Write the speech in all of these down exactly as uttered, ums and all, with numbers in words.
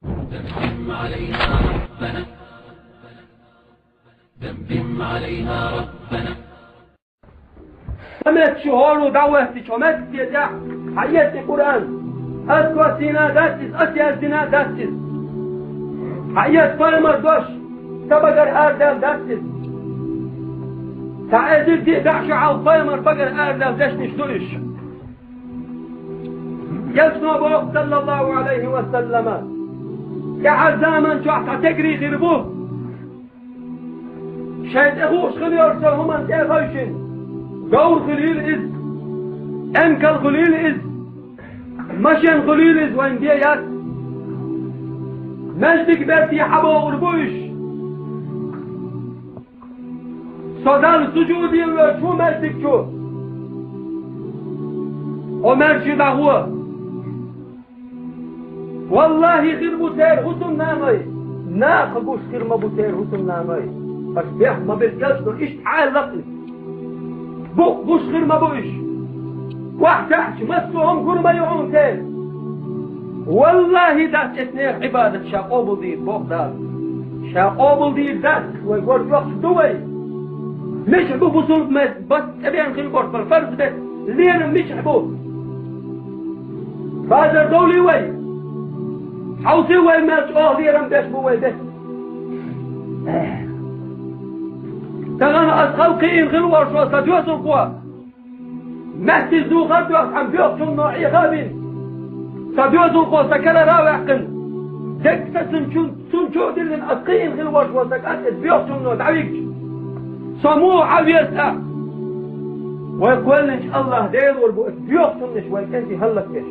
دمدم علينا ربنا، دمدم علينا ربنا. Ца меттачу хӀора дӀавахийтича, ца меттаца хьаэций Къуръан, аз кхоссийна дац иза, аз яздина дац иза. Хьаэций пайхамара дош, ца багара арадаьлла дац иза. Цхьа эзар диъ бӀаь шу хьалха пайхамара багара арадаьлла дешнаш ду уьш. Элчано боху, саллаллаху Ӏалайхи ва саллама, тӀаьхьара заман чохь цхьа тегри хир бу. Шайн тӀехуш хила йолуш долу хӀуманна тӀе а хевшина, говр хуьлийла иза, эмкал хуьлийла иза, машен хуьлийла иза, вайн бен яц. Маьждиг берте хьабогӀур бу уьш. Со Далла сужуд йина волчу маьждиг чу. Хьо маьрша дӀагӀо. Валлахи, хир бу церан хӀусамнаной. Наха гуш хир ма бу церан хӀусамнаной. Аша бехк ма бира, Элчано иштта хьаьлла-кх. Букъ гуш хир ма бу уьш. ОхьатаьӀча массо а хӀума гур ма ю хьуна церан. Валлахи, дац эцнера Ӏибадат ша къобалдийр, боху Дала. Ша къобалдийр дац, вай горга йоккхуш ду вай. Мичахь бу бусулба мет, бас тӀебеана хила болуш бара фарз бет, лерам мичахь бу? Базар довлий вай? Хьовсий вай, мел чӀогӀа лерам беш бу вай бет? Тахана ас халкъ кхиийна хила волуш вара сан доьзалхо. Маьттица духар а доьхна, цхьана боьхачунно Ӏеха а бина. Сан доьзалхо сан карара а ваьккхина. Дегга сан цуьнан чу, цунна чу а диллина, ас кхиийна хила волуш волу сан кӀант иза боьхачунно дӀавигча, со муха Ӏан веза аьлла? Вай кхоьллинчу АллахӀ Дела волу бу оцу боьхачуннаш вайн кӀентий хӀаллакдеш.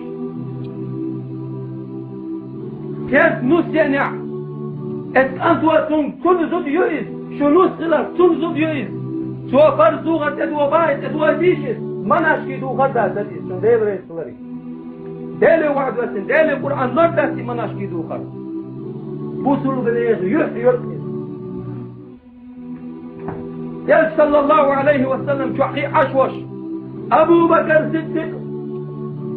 Кхерта нус еанехь, эцу кӀанто цунна, цунна зуда ю иза, шу нус хиларх, цунна зуда ю иза. Цо фарз духар тӀедогӀу бахьа, тӀедогӀуьйтийша иза, манашкий духар дац иза, шун Дела реза хиларх. Деле ваӀда ваьцна, Деле Къуръан лар дац и манашкий духар. Бусулба нехан юьхь йоьртӀа иза. Элча, саллаллаху Ӏалайхи ва саллам, чохь кхин Ӏаш волуш, Абу Бакр Сиддикъ,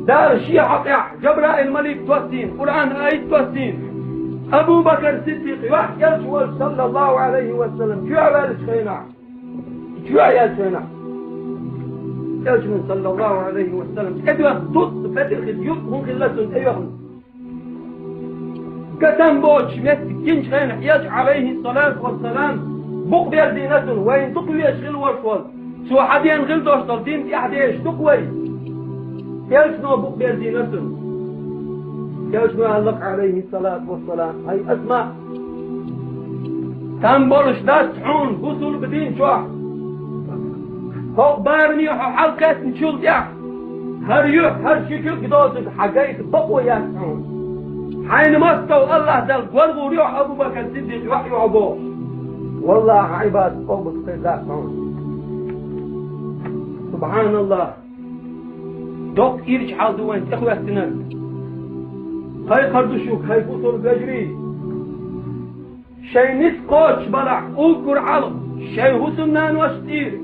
Дала шен хьокъехь Жабраил малик тоссийна, Къуръан аят тоссийна. Абу Бакр Сиддикъ, йохь Элча волчу, саллаллаху Ӏалайхи ва саллам, чоь ваьллачу хенахь, чоь яьллачу хенахь, Элчано, саллаллаху Ӏалайхи ва саллам, тӀедоьхна, дутта бетӀер хилла, юкъ хӀун хилла цунна тӀейоьхна. Гатам боцуш меттиг гинчу хенахь, Элча, Ӏалайхиссалату вассалам, букъ берзийна цунна, вайна дукха везаш хила волуш волу, цо хьан ден хила долуш долу дин тӀаьхьа дезаш ду-кх вай. Элчано букъ берзийна цунна. Элчано аьлла-кх, Ӏалайхиссалату вассалам: «ХӀай Асма, там болуш дац хьуна бусулба дин чохь. ХӀокху бараме хьо хьалакхеттачул тӀаьхьа хӀара юьхь, хӀара ши куьг доцург хьан гайта бакъо яц хьуна. Хьайна маттахь АллахӀ Далла гӀур-гӀур ю хьо, Абу Бакр Сиддикъ, йохь ю хьо», – бохуш. Валлахьи, Ӏибадат къобалдина хир дац хьуна. СубхьаналлахӀ! Доккха ирча хьал ду вайн тӀехӀоьттинарг. Кхайкхар ду шуьга, хӀай бусулба вежарий! Шайн ницкъ кхочуш балахь, уггар хьалха шайн хӀусамнаношна тӀера,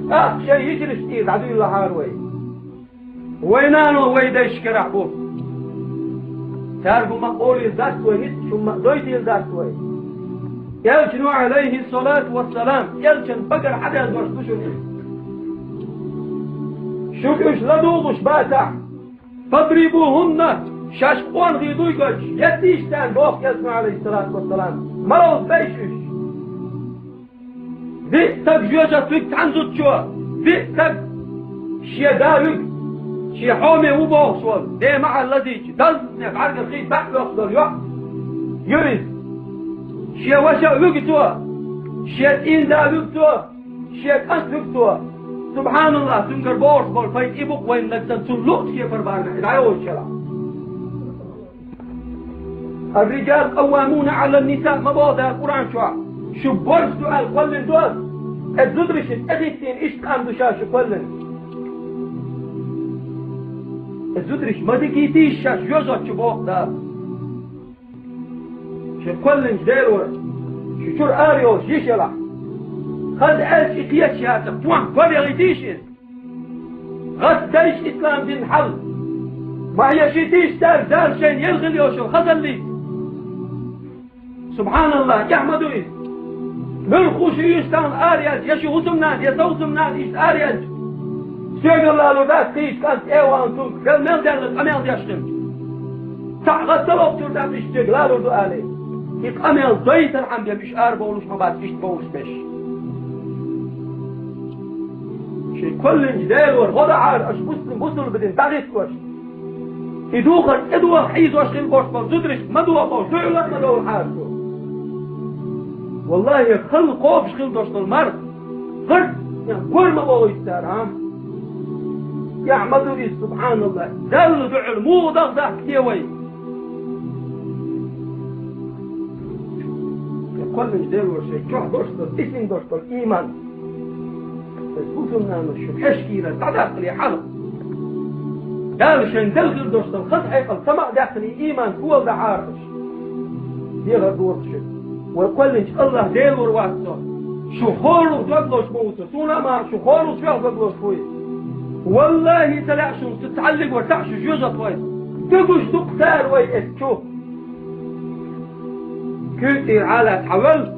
тӀаккха шайн йижаршна тӀера дӀадуьйлалахьара вай. Вай нано вай дайшкарахь бу. Цаьрга хӀума а олийла дац вай, ницкъ чу хӀума а дойтийла дац вай. Элчано, Ӏалайхиссалату вассалам, Элчан багара хьадаьлла дош ду шуна иза. Шуьга уьш ладугӀуш бацахь, «Фадрибухунна», шаьш къонахий дуй гойтуш, еттийша царна, боху Элчано, Ӏалайхиссалату вассалам, малхбуза бейша уьш. Диъ стаг жоьжахати вуьгу цхьана зудчо, диъ стаг шен да вуьгу, шен хьоме ву бохуш волу, ден маьӀӀар лазийча, дазне бӀаьргара хи баьӀ боьхуш долу йоӀ ю иза. Шен ваша а вуьгу цо, шен цӀийнда а вуьгу цо, шен кӀант вуьгу цо. СубхьаналлахӀ, цуьнгара бохуш болу пайда и бу-кх вайна, нагахь санна цунна луъучу кепара бахьана и дӀайолучу шарахь. «Ар-риджалу къаввамуна Ӏалан-нисаъ» ма боху Дала Къуръан чохь. Шу борз ду аьлла кхоьллина ду ас. Эцу зударшна тӀехӀиттийна иштта къам ду ша шу кхоьллина. Эцу зударшна ма дигийтийша шаьш жоьжахати чу, боху Дала. Шу кхоьллинчу Дела вара, шу чуьра ара йолуш йиш елахь. Хаза аьлча и кхеташ яцахь, тхох кор яхийтийша иза. ГӀатта дайша ислам дин хьал. Ма хьешийтийша цаьрга Дала шайна елла хила йолуш йолу хазаллица. Субханаллах, эхь ма дуй из. Муьлхха шу йиш тахана араелча, я ши хӀусамнана, я са хӀусамнана иштта араелча, соьгара лалур дац кхийча кӀант, э, ван цунга, фел мел денна къамел деш хилча. Цхьаъ гӀатта лохтур дац, иштта соьга лалур ду алий. И къамел дойтархьама бен уьш арабовлуш ма бац, иштта бовлуш берш. Шайн кхоьллинчу Делора гӀо дан хьара аша, муслим-, бусулба дин дӀахӀиттош. И духар тӀедоха хьийзош хила болуш болу зударшка ма дохо, дуьхьал а ма довла хьара цо. Валлахи, халла кхобуш хила долуш долу марха гӀарт, гор ма бохуьйту цара, а? Эхь ма ду иза, субханаллах. Далла дуьхьал муха даха дахка те вай? Кхоьллинчу Делора шайн чохь долуш долу, тӀе сина долуш долу ийман. Аса хӀусамнанас шу хьешкийра дӀадаккхале хьала. Дала шайн делла хир долуш долу хаза хьекъал ца ма а даьккхале, ийман кола дан хьара аша. Дехар дора шу. Вай кхоьллинчу Аллах Делора вац со. Шу хӀорлух дог лозуш ма ву со. Суна а ма, шу хӀорлух чохь дог лозуш вуй. Валлахи, ца лаьа шуна, ца цхьаллиг вара цхьаъ шу жоьжахати вай. Дагуш ду-кх цара вай эцчу. Куьйга тӀера Ӏалаьцна хьан вевлла?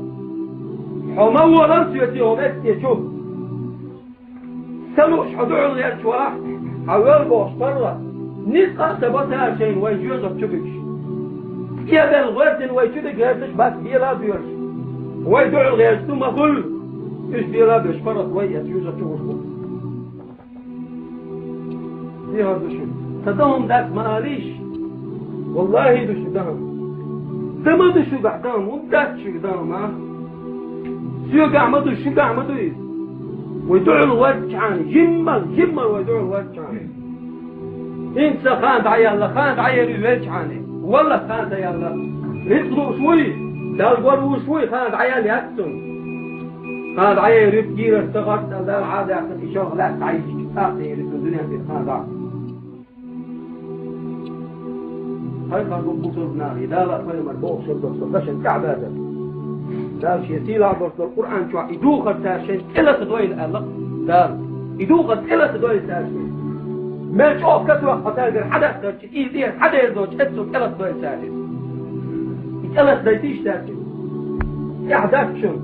Хьо ма волал соьца хӀокху эццечу. Ца лууш хьо дуьхьал гӀерташ валахь, хьан вевлла бохуш паргӀат. Ницкъ а ца бо цара шайна вай жоьжахати чу буьгуш. ТӀебелла гӀоьртина вай чу дерг гӀерташ бац, бела а боьрзуш. Вай дуьхьал гӀерташ ду ма хуьллу. Уьш бела а боьрзуш паргӀат вай эццечу жоьжахати чу гӀуш бу. Дехар ду шу. Сан дан хӀума дац ма алийша. Валлахи ду шу дан хӀума. Дан ма ду шуьгахь дан хӀума, хӀунда дац шуьга дан хӀума, а? Соьгахь ма ду, шуьгахь ма ду иза. Вай дуьхьал гӀоьртичхьана, жиммал, жиммал вай дуьхьал гӀоьртичхьана. ХӀинца сан хан дӀаяьлла, хан дӀаервелчхьана. Валлахи, хан ца яьлла. Рицкъ лууш вуй, Далла гор вуш вуй, хан дӀаяьлла яц цунна. Хан дӀаервита гийрара ца гӀорта Далла Ӏадаьккхина, и шалха лаьтта дӀайича, тӀаккха ца ери цунна дуьнен тӀера хан дӀа. Пайхамар бу бусалба нах, и Дала пайхамар бохуш долу со дашан тӀаьхьабаьрза. Дала шен сийлахь долуш долу Къуръан чохь и духар цара шайн тӀе лата дойла аьлла Дала. И духар тӀе лата дойла цара шайн. Мел чӀогӀа катоьхна хьо цаьргара хьадаккхарчу, и тӀера хьадерзочу эццул тӀе лата дойла цара иза. И тӀе лата дайтийша цаьрга. ТӀаьхьа дац шуна.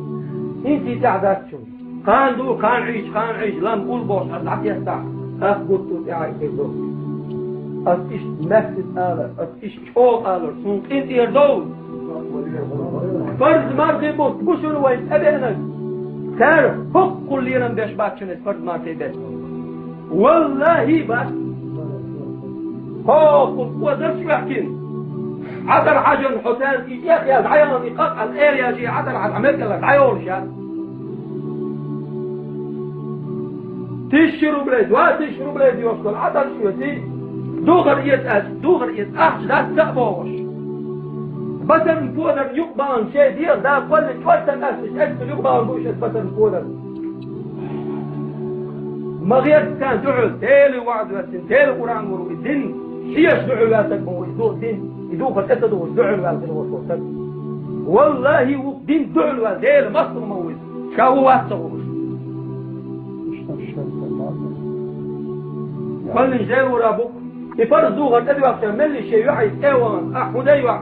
ХӀинца и тӀаьхьа дац шуна. Кхана ду, кхана Ӏийча, кхана Ӏийча, лам уллу бохуш аса дӀатеттахь, ас гуттар а тӀаьхьа хир ду. Ас иштта маьттаза алар, ас иштта чӀогӀа алар, суна къинтӀера довла. Парз мархий бутт бу шуна вайна тӀебеанарг. Цара хӀоккхул лерам беш бац шуна иза парз мархий бетта. Валлахи, бац. ХӀокхул озарш ваьккхина. Ӏадар Ӏажан хьо цаьрга и тӀехъял дӀаяхана, и къакъал эр яжий Ӏадар Ӏажан мекъала дӀайолуш яц. Тысяча рублей, два тысячи рублей доьхуш долу Ӏадар шоьций, духар эца аьлча, духар эца ахча дац ца а бохуш. Басарна подар юкъа бахана шайн дегӀ, да кхолла чӀор ца къаьсташ, эццул юкъа бахана бу шайн басарна подар. Ма гӀерта царна дуьхьал, Делан ваӀда ваьццина, Делан Къуръан гур ву и дин, хьеша дуьхьал ваьлла стаг ма ву и ду-, дин, и духар тӀе ца духуш дуьхьал ваьлла хир волуш волу стаг. Валлахи, ву дин дуьхьал ваьлла, Делан мостагӀа ма ву иза. Ша ву вац ца хууш. Кхоьллинчу Делора бу-кх. И парз духар тӀедоьхча меллише йоӀ иза тӀе а вахана, ахь хӀун дай йоӀ?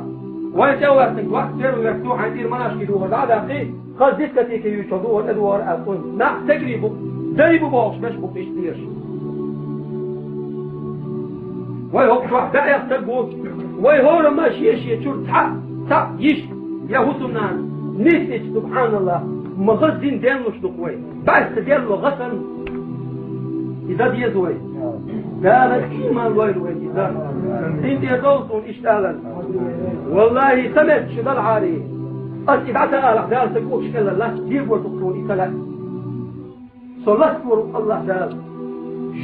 Вайн тӀе а ваьцнарг вац, первый век ду хьайн тӀера монашки духар дӀа а даьккхий, хаза дискотеке юьйцуш духар тӀедохур аьлла цунна. Нах тегри бу, дай бу бохуш берш бу иштта берш. Вай хӀокху чохь баьӀех стаг ву. Вай хӀорамма шен-шен чуьра цхьаъ, цхьаъ йиша, я хӀусамнана, нисдича, субхьаналлах, ма хаза дин денлуш ду-кх вай. БӀаьста делла гӀа санна. И дан деза вай. Дала ийман лойла вай и дан. Цуьнан тӀера довла суна иштта алар. Валлахи, сан метта шу далахьарий. Ас и дӀа ца алахь, Дала сан кӀочу кӀелла латта дегор ду-кх суна и ца лаьа. Со латтор ву Аллах Дала.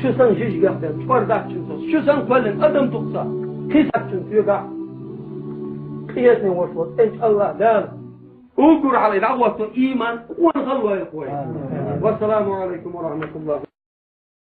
Шу санна жижигех бен чӀор дац шуна со. Шу санна кхоьллина адам ду-кх со. Кхин сацчун соьгахь. Къинхетаме волуш волу цӀеначу Аллах Дала уггар хьалха дӀагӀотто ийман, къонахалла лойла-кх вай. Амин. Вассаламу алайкум ва рахматуллахи.